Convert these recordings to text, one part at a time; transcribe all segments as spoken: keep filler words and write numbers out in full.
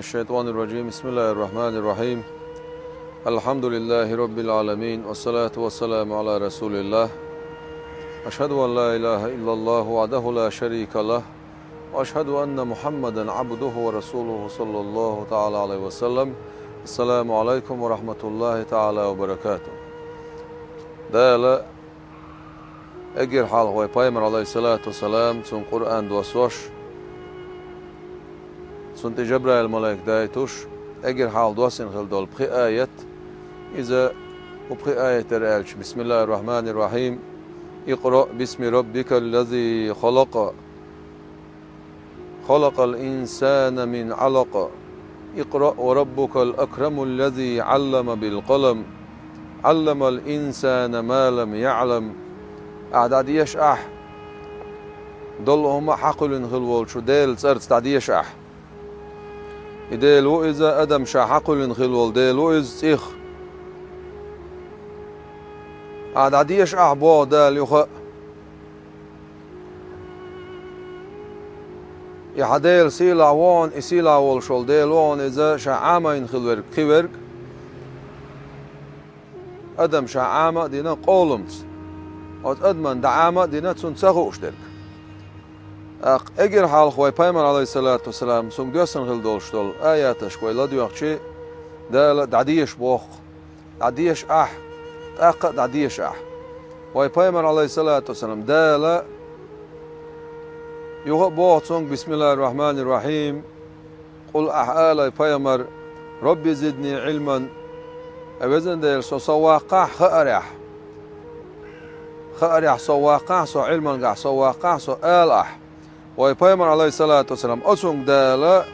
الشيطان الرجيم. بسم الله الرحمن الرحيم. الحمد لله رب العالمين، والصلاة والسلام على رسول الله. أشهد أن لا إله إلا الله وحده لا شريك له، وأشهد أن محمدا عبده ورسوله صلى الله تعالى عليه وسلم. السلام عليكم ورحمة الله تعالى وبركاته. Дала эггара хьалха вай Пайхамар, алейхиссалату вассалам, цунна Къуръан доссош, цунна тӀе Жабраил малайк дайтуш, эггара хьалха доссийна хилла долу пхи аят. Иза хӀун пхи аят дара аьлча: بسم الله الرحمن الرحيم. اقرأ باسم ربك الذي خلق. خلق الإنسان من علق. اقرأ وربك الأكرم الذي علم بالقلم. علم الإنسان ما لم يعلم. Ахьа дӀадеша ахь, долу хӀума а хьакхуьллина хилла волчу Делан цӀарца дӀадеша ахь. И Дела ву иза, адам ша хьакхуьллина хилла волу Дела ву иза цӀих. Ахьа дӀадеша ахь боху Дала юха а. И хьан Дела сийлахь ву хьуна, и сийлахь волуш волу Дела ву хьуна иза, ша Ӏамийна хилла верг, кхин верг. Адам ша Ӏама а дина къолламца. Оцу адамна дӀа Ӏама а дина, цунна ца хууш дерг. ТӀаккха эггара хьалха вай Пайхамар, алейхиссалату вассалам, цуьнга доьссина хилла долуш долу аяташка вай ладоьгӀчи, Дала дӀадеша боху. ДӀадеша ахь, тӀаккха а дӀадеша ахь. Вай Пайхамар, алейхиссалату вассалам, Дала юха а боху цуьнга: بسم الله الرحمن الرحيم. Къул, ахьа алай, Пайхамар: رب زدني علما. Ай везан Дела, со сов ваккхахь хаарехь. Хаарехь сов ваккхахь, со Ӏилманехь сов ваккхахь, со ала ахь. Вай Пайхамар, алейхиссалату вассалам, оцуьнга Дала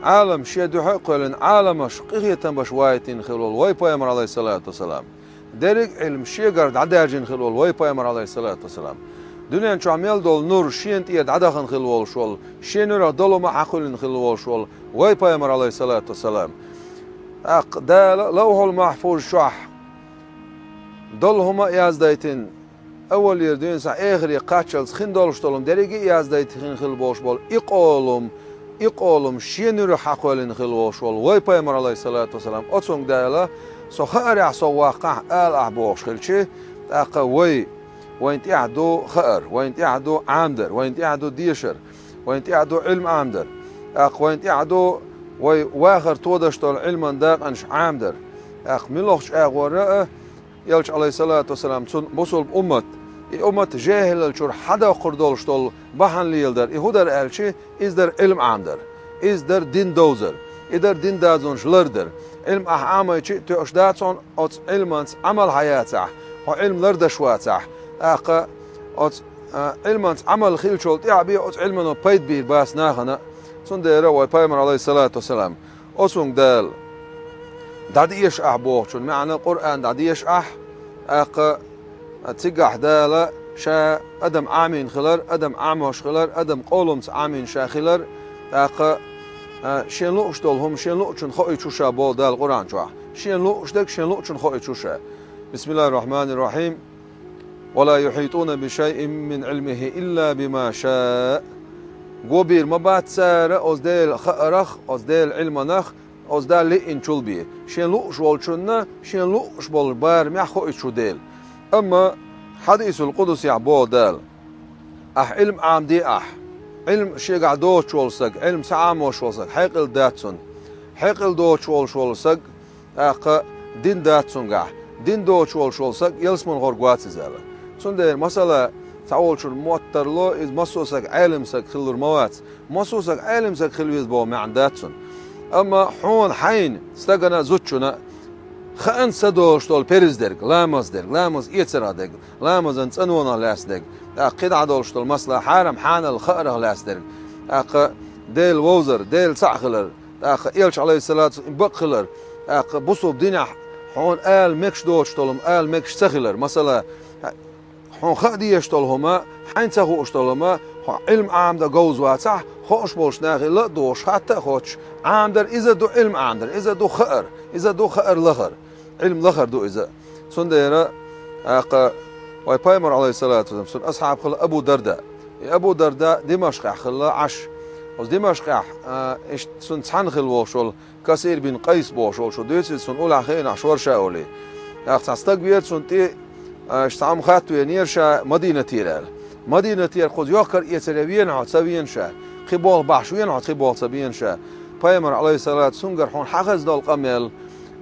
Ӏалам шен дуьхьа а кхоьллина, Ӏаламаш къинхетам беш вайтина хилла волу вай Пайхамар, алейхиссалату вассалам. Дерриг а Ӏилма шегара дӀадаьржина хилла волу вай Пайхамар, алейхиссалату вассалам. Дуьнен чохь мел долу нур шена тӀера дӀадахана хилла волуш волу, шен нуьрах долу хӀума а хьакхуьллина хилла волуш волу вай Пайхамар, алейхиссалату вассалам. ТӀаккха Дала Лавхьул-Махьфуз чохь долу хӀума а яздайтина, аввалера дуьйна схьа эхаре кхаччалц хин долуш долу хӀума дерриге а яздайтина хилла болуш болу и къолам, и къолам шен нуьрах хьакхоьллина хилла волуш волу вай Пайхамар, алейхиссалату вассалам, оцуьнга Дала: со хаарехь сов ваккхахь ала ахь бохуш хилчи, тӀаккха вай, вайна тӀехь ду хаар, вайна тӀехь ду Ӏамадар, вайна тӀехь ду дешар, вайна тӀехь ду Ӏилма Ӏамадар, тӀаккха вайна тӀехь ду вай вахар тодаш долу Ӏилман дакъанаш Ӏамадар. ТӀаккха муьлххачу агӀора а Элча, алейхиссалату вассалам, цунна бусулба уммат, и уммат жехӀилалчуьра хьадоккхур долуш долу бахьана леладар, и хӀун дара аьлчи, иза дара Ӏилма Ӏамадар, иза дара дин довзар, и дара дин дазонаш лардар. Ӏилма ахь Ӏамайчи а тоьуш дац хьуна, оцу Ӏилманца Ӏамал хьан яцахь, хьо Ӏилма лардаш вацахь, тӀаккха оцу, а, Ӏилманца Ӏамал хилчул тӀаьхьа бен оцу Ӏилмано пайда бийр бац нахана. Цундела вай Пайхамар, алейхиссалату вассалам, оцунга Дала дӀадеша ахь бохучун маьӀна, Къуръан дӀадеша ахь, тӀаккха цигахь Дала ша адам Ӏамийна хилар, адам Ӏамош хилар, адам къолламца Ӏамийна ша хилар, тӀаккха, а, шен лууш долу хӀума шен луучун хоуьйтуш ша боху Дала Къуръан чохь. Шен лууш дерг шен луучун хоуьйтуш ша. بسم الله الرحمن الرحيم. ولا يحيطون بشيء من علمه إلا بما شاء. Го бийр ма бац цара оцу Делан хаарах, оцу Делан Ӏилманах, оцу Дала лиъначул бен. Шен лууш волчунна, шен лууш болу барамехь хоуьйтуш ву Дела. Амма хьадисул къудсехь боху Дала: ахь Ӏилма Ӏамаде ахь. Ӏилма шегахь доцуш волу саг, Ӏилма ца Ӏамош волу саг, хьекъал дац цунна. Хьекъал доцуш волуш волу саг, тӀаккха дин дац цуьнгахь. Дин доцуш волуш волу саг ялсаманхорг вац иза аьлла. Цундела, масала, цхьаволчун мотт тарло, иза массо а саг Ӏелам саг хилалур ма вац. Массо а саг Ӏелам саг хила веза боху маьӀна дац цунна. Амма хьуна хьайна, стагана, зудчуьнга хаанца долуш долу перз дерг, ламаз дерг, ламаз эцарах дерг, ламазан цӀанонах лаьцна дерг, тӀаккха кхидӀа долуш долу масала хьарам-хьанал хаарах лаьцна дерг, тӀаккха Дела вовзар, Дела цхьаъ хилар, тӀаккха Элча, алейхиссалату вассалам, бакъ хилар, тӀаккха бусулба динехь хьуна ала мегаш доцуш долу хӀума ала мегаш ца хилар. Масала, хьуна хаа дезаш долу хӀума, хьайна ца хууш долу хӀума, хьо Ӏилма Ӏамадан говза вацахь, хууш болчу нахе ла а дохуш, хатта а хоттуш, Ӏамадар иза ду Ӏилма Ӏамадар, иза ду хаар, иза ду хаар лахар, Ӏилма лахар ду иза. Цундела, тӀаккха вай Пайхамар, алейхиссалату вассалам, цуьнан асхьаб хилла Абу Дарда. И Абу Дарда Димашкъехь хилла Ӏаш. Оцу Димашкъехь, а, иштта цуьнан цхьаьна хилла волуш волу Касир бин Къайс бохуш волчо дуьйцу иза, цунна уллехь хиъна ахь шорша олий. ТӀаккха цхьа стаг веара цунна тӀе, а, иштта цхьа хӀума хатта веанера ша Мадинатера аьлла. Мадинатера кхуза йохкар эцаре веана хьо, ца веана ша? Кхин болх бахьаш веана хьо, кхин болх ца беана ша? Пайхамар, Ӏалайхиссалату, цуьнгара хьуна хьан хезна долу къамел,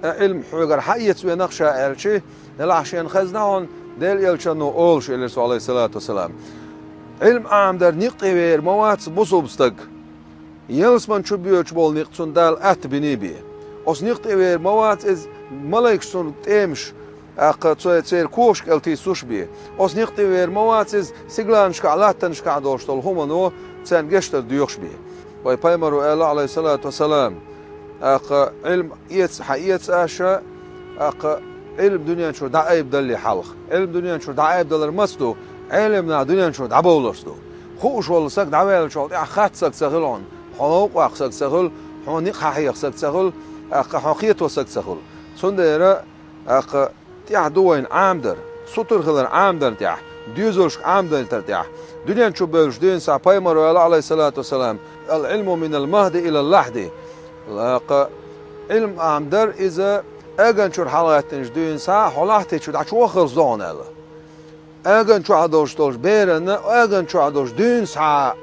а, Ӏилма хьоьгара хьан эца веана ша аьлчи, делахь шена хезна хьуна, Делан элчано олуш, элира цо, Ӏалайхиссалату вассалам. Ӏилма Ӏамадар некъ тӀе вер ма вац бусулба стаг. Ялсаман чу боьдуш болу некъ цунна Дала атта биний бен. Оцу некъ тӀе вер ма вац иза, малайкаш цунна тӀемаш, тӀаккха цо церан когаш кӀел тийсуш бен. Оцу некъ тӀе вер ма вац иза, сигаланашкахь, латтанашкахь долуш долу хӀумано царна гечдар доьхуш бен. Вай пайхамаро аьлла, Ӏалайхиссалату вассалам, тӀаккха Ӏилма эца, хьан эца аша, тӀаккха Ӏилма дуьнен чуьра дӀаайбадалле хьалха. Ӏилма дуьнен чуьра дӀаайбадалар маца ду? Ӏелам нах дуьнен чуьра дӀабовларца ду. Хууш волу саг дӀаваьллачул тӀаьхьа хатта саг ца хила хьуна, хьо новкъа ваккха саг ца хуьлу, хьуна некъ хьан хьеха саг ца хуьлу, тӀаккха хьо кхето саг ца хуьлу. Цундела, тӀаккха тӀехь ду вайна Ӏамадар, сутара хилар Ӏамадарна тӀехь, доьзалшка Ӏамадайтар тӀехь. Дуьнен чу бевллачу дуьйна схьа пайхамаро аьлла, Ӏалайхиссалату вассалам, «Ал-Ӏилму минал махди илал лахьди». ТӀаккха Ӏилма Ӏамадар иза аган чуьра хьалагӀаьттинчу дуьйна схьа хьо лахьти чу дӀачуваххалц догӀу аьлла. Аган чохь долуш долчу беранна, аган чохь долуш дуьйна схьа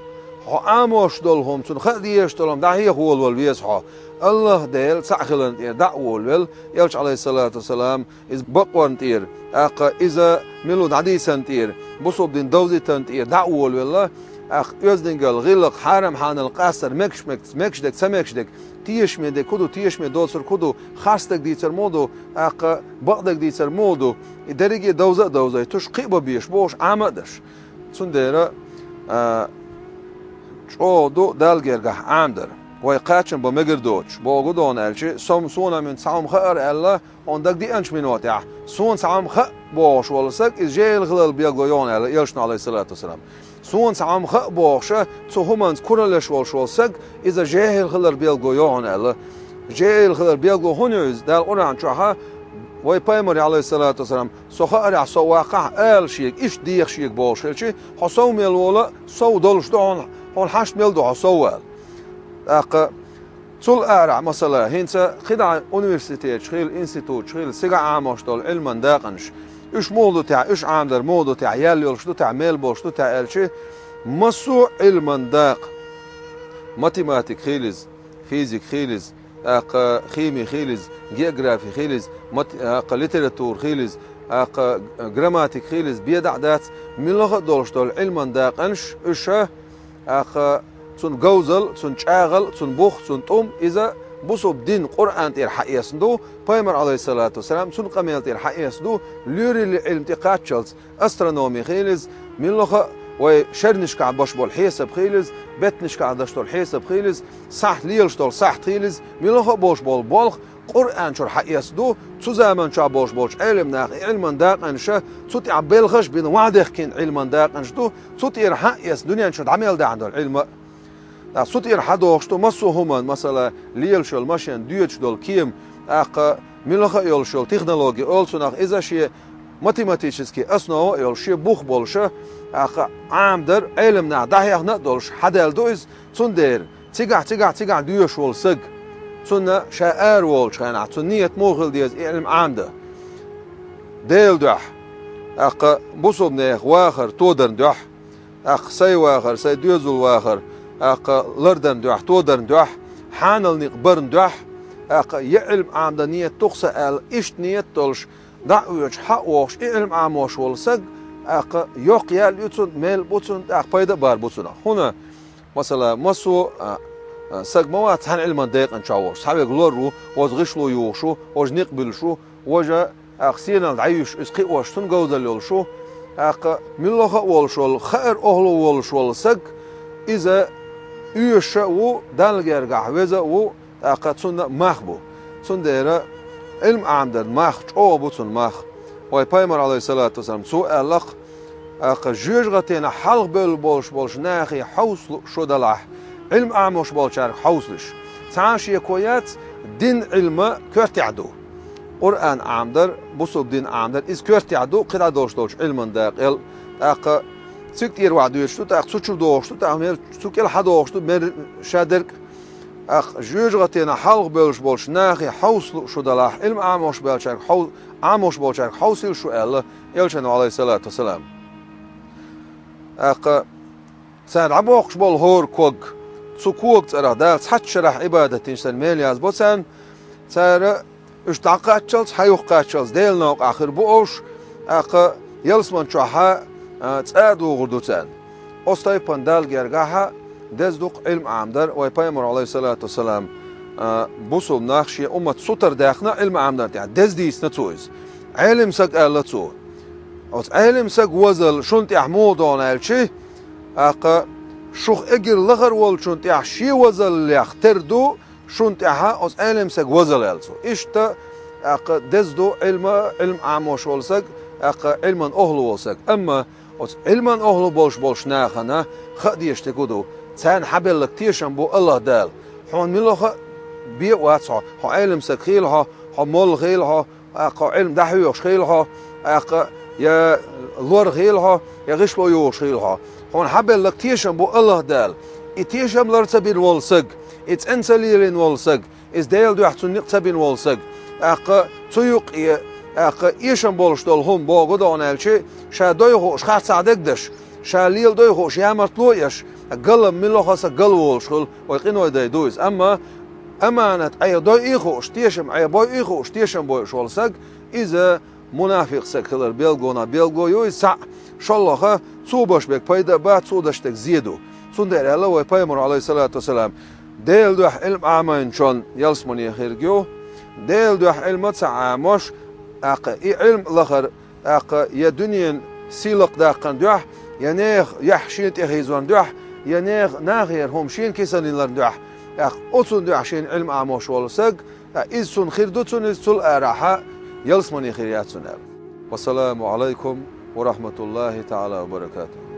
хьо Ӏамош долу хӀума, цунна хаа дезаш долу хӀума дӀахьеха волавала веза хьо. АллахӀ Дела цхьаъ хиларна тӀера дӀа а волавелла, элча, Ӏалайхиссалату вассалам, иза бакъонна тӀера, тӀаккха иза мила ву дӀадийцарна тӀера, бусулба дин довзийтарна тӀера дӀа а волавелла, тӀаккха оьздангалла, гӀиллакх, хьарам-хьанал къастар, мегаш-мегаш, мегаш дерг, ца мегаш дерг, тешаме дерг хӀун ду, тешаме доцург хӀун ду, харц дерг дийцар муха ду, тӀаккха бакъдерг дийцар муха ду, и дерриге а довза а довзуьйтуш, кхин а бан безаш, бохуш, Ӏама а деш. Цундела, а, чӀогӀа ду Далла гергахь Ӏамадар. Вай кхачам бан мегар доцуш, боху гу дона аьлчи, со-м, суна-м цхьа хӀума хаьара аьлла, хьуна дагадеанчу минотехь, суна цхьа хӀума хаьа бохуш волу саг, иза жехӀил хилар билгало йогӀу аьлла, элчано, Ӏалайхиссалату вассалам. Суна цхьа хӀума хаьа бохуша, цу хӀуманца кураллаш волуш волу саг, иза жехӀил хилар билгало йогӀу аьлла. ЖехӀил хилар билгало хӀунда ю иза? Дала Къуръан чохьа, вай пайхамаре, Ӏалайхиссалату вассалам, со хаарехь, со ваккхахь, ала шега, иштта деха шега бохуш хилчи, хьо сов мел вола, сов долуш ду хьуна, хьуна хьашт мел ду хьо сов ала. ТӀаккха цул арахь, масала, хӀинца кхидӀа университеташ хила, институташ хила, цигахь Ӏамош долу Ӏилман дакъанаш. Уьш муха ду техь, уьш Ӏамадар муха ду техь, ял йолуш ду техь, мел болуш ду техь аьлчи, массо а Ӏилман дакъа, математика хила иза, физика хила иза, тӀаккха хими хила иза, географи хила иза, мат-, тӀаккха литература хила иза, тӀаккха грамматика хила иза, беда а дац, муьлхха а долуш долу Ӏилман дакъанаш, уьш, тӀаккха цуьнан говзал, цуьнан чӀагӀал, цуьнан бух, цуьнан тӀум, иза бусулба дин Къуръан тӀера хьаэцна ду, пайхамар, Ӏалайхиссалату вассалам, цуьнан къамел тӀера хьаэцна ду, лоьрийн Ӏилма тӀе кхаччалц, астрономи хила иза, муьлхха а вай шернашкахь беш болу хьесап хила иза, беттанашкахь деш долу хьесап хила иза, сахьт лелаш долу сахьт хила иза, муьлхха а болуш болу болх Къуръан чуьра хьаэцна ду, цу заман чохь болуш болчу Ӏелам наха и Ӏилман дакъанаш, цу тӀехь белхаш а бина, вахьдехкина Ӏилман дакъанаш ду, цу тӀера хьаэцна дуьнен чу дӀа мел даьхьна долу Ӏилма. ТӀаккха цу тӀера хьадохуш ду массо а хӀуманна, масала, лелаш йолу машен, доьдуш долу кема, тӀаккха муьлхха а йолуш йолу технологи, олу цунах, иза шен математический основа а йолуш, шен бух болуша, тӀаккха Ӏамадар, Ӏелам наха дӀахьехна а долуш, хьадаьлла ду иза, цундела цигахь, цигахь, цигахь доьшуш волу саг, цунна ша ара волчу хенахь, цуьнан нийят муха хила деза и Ӏилма Ӏамадан? Делан дуьхьа, тӀаккха бусулба нехан вахар тодарна дуьхьа, тӀаккха сайн вахар, сайн доьзал вахар, тӀаккха лардарна дуьхьа, тодарна дуьхьа, хьанал некъ барна дуьхьа, тӀаккха я Ӏилма Ӏамадан нийят ду-кх сан аьлла, иштта нийят долуш, дӀа а воьдуш, хьа а вогӀуш, и Ӏилма Ӏамош волу саг, тӀаккха йоккха ял ю цунна, мел бу цунна, тӀаккха пайда а бар бу цунах. ХӀунда, масала, массо а, а, саг ма вац цхьана Ӏилман декъан чохь волуш, цхьаверг лор ву, важа гӀишло юхуш ву, важа некъ буьллуш ву, важа тӀаккха сенал дӀаюьйш, иза кхиош, цунна говзалла йолуш ву. ТӀаккха муьлхха а волуш волу, хаар охьало волуш волу саг, иза оьшуш а ву, Далла гергахь веза а ву, тӀаккха цунна мах бу. Цундела Ӏилма Ӏамадаран мах чӀогӀа бу цунна мах. Вай пайхамар, Ӏалайхиссалату вассалам, цо аьлла-кх, тӀаккха жоьжахатина хьалха бевлла болуш болчу нахе хьовсал шо далахь, Ӏилма Ӏамош болчаьрга хьовсалаш. Цхьа а шеко яц, дин Ӏилма коьртехь ду. Къуръан Ӏамадар, бусулба дин Ӏамадар, иза коьртехь ду кхидӀа долуш долчу Ӏилман дакъел, тӀаккха Цига тӀера вахь дуьйцуш ду, тӀаккха цу чу догӀуш ду, тӀаккха мер цу кӀел хьадогӀуш ду, мер ша дерг. ТӀаккха жоьжахатена хьалха бевлаш болчу нахе хьовсалу шу далахь, Ӏилма Ӏамош болчаьрга хьов-, Ӏамош болчаьрга хьовсийла шу аьлла, Элчано, Ӏалайхиссалату вассалам. ТӀаккха цара дӀабоккхуш болу хӀора ког, цу кога цӀарах Дала цхьацца шарахь Ӏибадат динчу санна мел язбо царна, цара уьш дӀакхаччалц, хьан юхакхаччалц Делан новкъахь хир бу уьш, тӀаккха ялсаман чохь а, а, цӀа а дугӀур ду царна. Оцу тайпана Далла гергахь а деза ду-кх Ӏилма Ӏамадар, вай Пайхамар, Ӏалайхиссалату вассалам, а, бусулба нах шен уммат сутара даьккхина Ӏилма Ӏамадар тӀехь, деза дийцина цо иза. Ӏелим саг аьлла цо. Оцу Ӏелим саг возалла шуна тӀехь муха догӀу аьлчи, тӀаккха шух эгира лахара волчунна тӀехь шен возаллех тера ду, шуна тӀехь оцу Ӏелим саг возалла аьлла цо. Иштта, тӀаккха деза ду Ӏилма, Ӏилма Ӏамош волу саг, тӀаккха Ӏилман охӀла волу саг. Амма оцу Ӏилман охӀла болуш болчу нахана хаа дезаш дерг ду, царна хьан белларг тешам бу АллахӀ Дала. Хьуна мила хаа бен а вац хьо, хьо Ӏелим саг хийла хьо, хьо молла хийла хьо, тӀаккха хьо Ӏилма дӀахьоьхуш хийла хьо, тӀаккха я лор хийла хьо, я гӀишло йохуш хийла хьо. Хьуна хьан белларг тешам бу АллахӀ Дала. И тешам лар ца бина волу саг, и цӀена ца лелийна волу саг, иза Делан дуьхьа цунна некъ ца бина волу саг, тӀаккха цу юккъе, тӀаккха эшам болуш долу хӀума богу догӀу аьлчи, ша дой хууш харцахь дегдеш, ша лела дой хууш ямартло а еш, галам мила хаса гал волуш хуьлу, вай къиной дай ду иза. Амма аманат Ӏеха дой а хууш, тешам Ӏеха бой а хууш, тешам бойуш волу саг, иза мунафикъ саг хилар белгонах белго ю иза цхьаъ, шолгӀа, цо беш берг пайда а бац, цо деш дерг зе ду. Цундела аьлла вай Пайхамар, Ӏалайхиссалату вассалам, Делан дуьхьа Ӏилма Ӏамийначунна ялсамане хирг ю, Делан дуьхьа Ӏилма ца Ӏамош, тӀаккха и Ӏилма лахара, тӀаккха я дуьненан сийлакх даккхана дуьхьа, я нехан яхь шена тӀехийзорна дуьхьа, я нехан нахера хӀума шена кисанилларна дуьхьа, тӀаккха оцунна дуьхьа шена Ӏилма Ӏамош волу саг, ткъа иза цунна хир ду, цунна иза цул арахьа ялсамане хир яц цунна аьлла. Вассаламу Ӏалайкум ва рахьматуллахӀи таӀала ва баракатухӀ.